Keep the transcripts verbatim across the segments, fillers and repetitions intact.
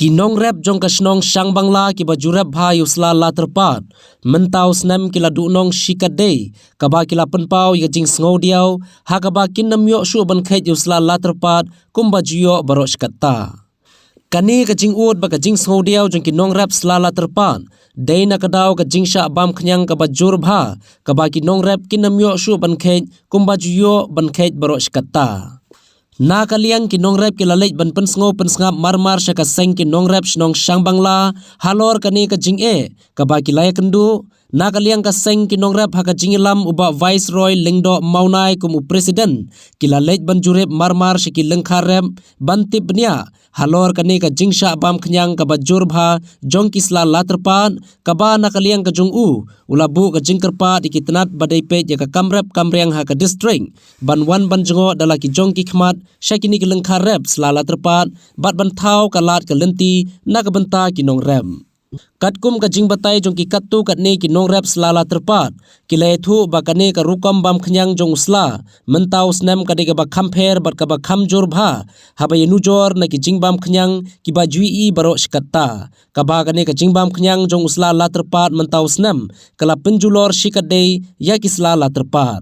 Ki nongrep jong ka shnong Shangbangla kiba ju rep bha ïa u sla la tyrpad mynta u snem ki la duhnong shikatdei, kaba ki la pynpaw ïa ka jingsngewdiaw ha kaba kin ym ïoh shuh ban kheit ïa u sla la tyrpad kumba ju ïoh baroh shi katta. Kane ka jingud bad ka jingsngewdiaw jong ki nongrep sla la tyrpad dei na ka daw ka jingshah bam khñiang kaba jur bha, kaba ki nongrep kin ym ïoh shuh ban kheit kumba ju ïoh ban kheit baroh shi katta. Na ka liang ki nongrep ki la leit ban pynsngew pynsngap marmar sha ka seng ki nongrep shnong Shangbangla halor kane ka jingeh kaba ki la ïakynduh. Na ka liang ka seng ki nongrep ha ka jingïalam u Bah Viceroy Lyngdoh Mawnai kum u president, ki la leit ban jurip marmar sha ki lyngkha rep ban tip bniah halor kane ka jingshah bam khñiang kaba jur bha jong ki sla la tyrpad, kaba na ka liang ka jong u, u la buh ka jingkyrpad ïa ki tnat ba dei peit ïa ka kam rep kam riang ha ka district ban wan ban jngoh da la ki jong ki khmat sha kine ki lyngkha rep sla la tyrpad bad ban thaw ka lad ka lynti na ka bynta ki nongrep. Katkum ka jingbatai jong ki katto katne ki nongrep sla la tyrpad, ki la ïathuh ba kane ka rukom bam khñiang jong u sla mynta u snem ka dei kaba kham pher bad kaba kham jur bha haba ïanujor na ki jingbam khñiang kiba ju ïohi baroh shi katta, kaba kane ka jingbam khñiang jong u sla la tyrpad mynta u snem ka la pynjulor shikatdei ïa ki sla la tyrpad.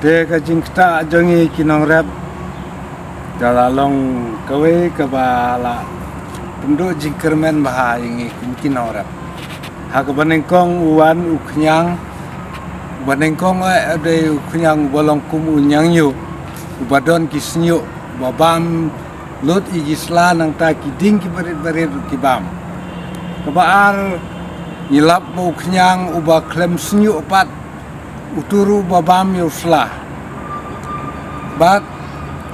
Te ka jingktah jong ngi ki nongrep ka la long kawei kaba la pynduh jingkyrmen bha ïa ngi kum ki nongrep. Ha kaba nyngkong u wan u khñiang, uba nyngkong eh u dei u khñiang uba long kum u ñiangñiuh, uba don ki shñiuh, uba bam lut ïa ki sla nangta ki dieng kiba rit ba rit ruh ki bam. Kaba ar, ngi lap ba u khñiang uba khlem shñiuh pat, utu ruh uba bam ïa u sla. Bad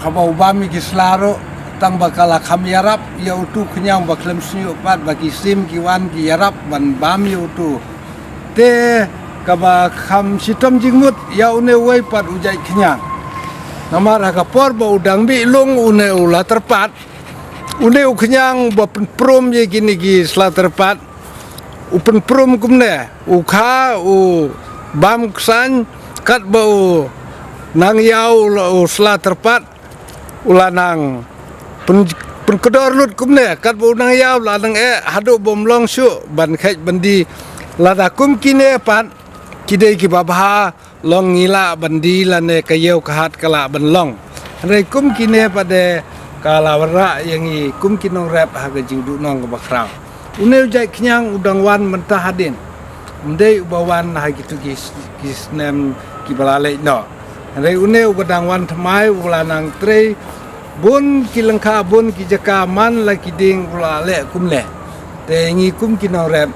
haba u bam ïa ki sla ruh, tang ba ka la kham ïarap ïa utu u khñiang uba khlem shñiuh pat, ba ki sim ki wan ki ïarap ban bam ïa utu. Te kaba kham shitom jingmut ïa une uwei pat u jait khñiang. Namar ha ka por ba u dang bih lung une u la tyrpad, une u khñiang uba pynprum ïa kine ki sla tyrpad, u pynprum kumne, u kha u bam ksain, katba u nang ïaw u la, u sla tyrpad, u la nang pyn-, pynkdor lut kumne, katba u nang ïaw u la nang eh, haduh ba um long shuh ban kheit ban die. Lada kum kine pat ki dei kiba bha, long ngi lah ban die lane ka ïew ka hat ka lah ban long. Hynrei kum kine pat de ka la wanrah ïa ngi kum ki nongrep ha ka jingduhnong kaba khraw. Une u jait khñiang u dang wan mynta hadien. Um dei uba wan ha kitu ki, ki snem kiba la leit noh. Hynrei une uba dang wan thymmai u la nang trei bun ki lyngkha bun ki jaka man la ki dieng u la leh kumne. Te ngi kum ki nongrep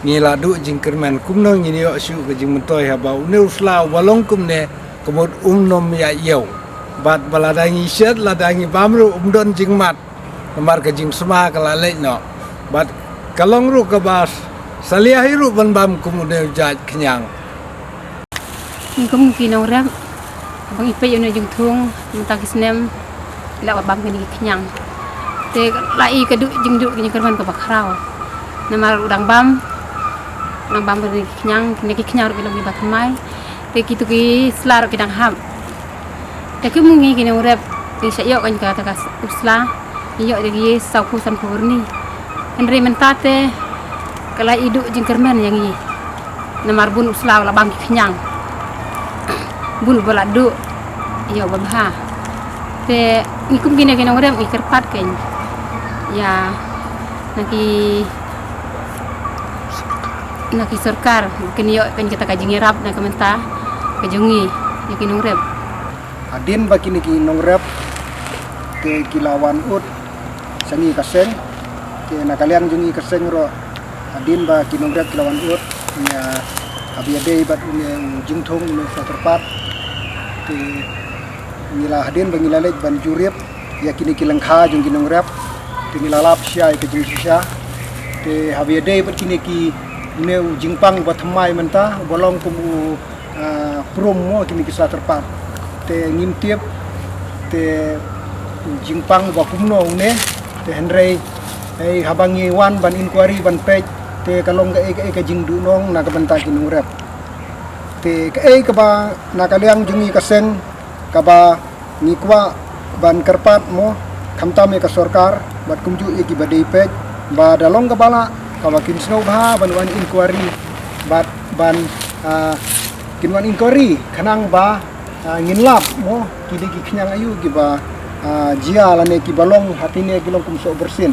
ngi la duh jingkyrmen kumno ngin ïoh shuh ka jingmyntoi haba une u sla uba long kumne ka mut um nym ïa ïew. Bad ba lada ngi shet lada ngi bam ruh um don jingmad. Namar ka jingsma ka la leit noh. Bad ka long ruh kaba salia hi ruh ban bam kum une u jait khñiang. Ngi kum ki nongrep, haba ngi peit ïa une u jingthung mynta ki snem, la bam kine ki khñiang. Te la i ka duh jingduh ki jingkyrmen kaba khraw. Namar u dang bam, u dang bam kine ki khñiang, kine ki khñiang ruh ki long kiba thymmai. Te kitu ki sla ruh ki dang hap. Te ki mu ngi ki nongrep ngi shah ïoh kan ka ta ka s-, u sla, ngi ïoh da ki saw phew san phew byrni. Hynrei mynta te ka la i duh jingkyrmen ïa ngi. Namar bun u sla u la bam ki khñiang. Bun uba la duh ïoh ba bha. Te ngi kum kine ki nongrep ngi kyrpad kan ïa na ki, na ki sorkar kin ïoh kan kata ka jingïarap na ka mynta ka jong ngi ïa ki nongrep. Hadien ba kine ki nongrep te ki la wan ud sha ngi ka seng, te na ka liang jong ngi ka seng ruh hadien ba ki nongrep ki la wan ud, ngi hap ïadei bad une u jingthung une u sla tyrpad. Te ngi la hadien ba ngi la leit ban jurip ïa kine ki lyngkha jong ki nongrep, te ngi la lap sha ïa ka jingshisha. Te hap ïadei bad kine ki, une u jingpang uba thymmai mynta uba long kum u ah, prum mo kine ki sla tyrpad. Te ngim tip te jingpang ba kumno une, te hynrei, eh, haba ngi wan ban inquiry ban peit, te ka long kaei kaei ka jingduhnong na ka bynta ki nongrep. Te kaei kaba na ka liang jong ngi ka seng kaba ngi kwah ban kyrpad mo, khamtam ïa ka sorkar, bad kumjuh ïa kiba dei peit ba da long kaba lah kaba kin sngewbha ban wan inquiry bad ban, ah, kin wan inquiry khnang ba, ah, ngin lap mo kine ki khñiang aïu kiba, ah, jia lane kiba long ha kine ki long kum soh bersih.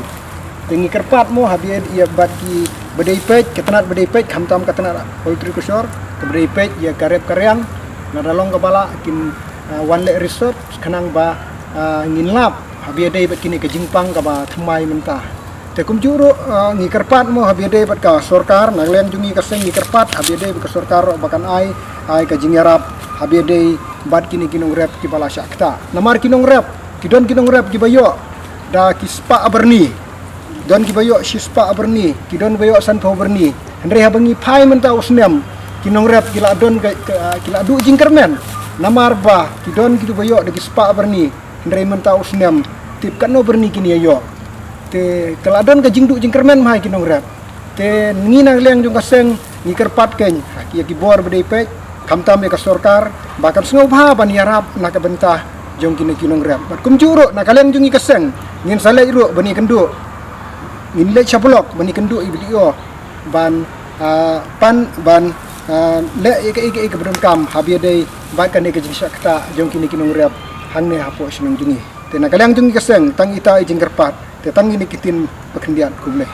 Te ngi kyrpad mo ha bad ïa bad kiba dei peit, ka tnat ba dei peit, khamtam ka tnat horticulture kaba dei peit ïa ka rep ka riang, lada long kaba lah kin, ah, wan leh research khnang ba, ah, ngin lap ha bad ïa dei bad kine ka jingpang kaba thymmai mynta. Te kumjuh ruh, ah, ngi kyrpad mo ha bad ïa dei bad ka sorkar, na liang jong ngi ka seng ngi kyrpad ha bad ïa dei bad ka sorkar ruh ba kan ai, ai ka jingïarap ha bad ïa dei bad kine ki nongrep kiba la shah ktah. Namar ki nongrep, ki don ki nongrep kiba ïoh da ki spah byrni. Don kiba ïoh shi spah byrni, ki don ba ïoh sanphew byrni. Hynrei haba ngi phai mynta u snem, ki nongrep ki la don ka, ka, ki la duh jingkyrmen. Namar ba ki don kiba ïoh da ki spah byrni, hynrei mynta u snem tip katno byrni kin ïa ïoh. Te ka la don ka jingduh jingkyrmen bha ïa ki nongrep. Te ngi na liang jong ka seng ngi kyrpad kein ha ki, ïa ki bor ba dei peit, khamtam ïa ka sorkar ba kan sngewbha ban ïarap na ka bynta jong kine ki nongrep. Bad kumjuh ruh na ka liang jong ngi ka seng ngin sa leit ruh ban ïakynduh, ngin leit sha block ban ïakynduh ïa i B D O ban, ah, pan ban, ah, leh ïa kaei kaei kaba donkam ha bad ïa dei bad kane ka jingshah ktah jong kine ki nongrep hangne hapoh shnong jong ngi. Te na ka liang jong ngi ka seng tang ita i jingkyrpad, te tang ine ki ktien ba khyndiat, khublei.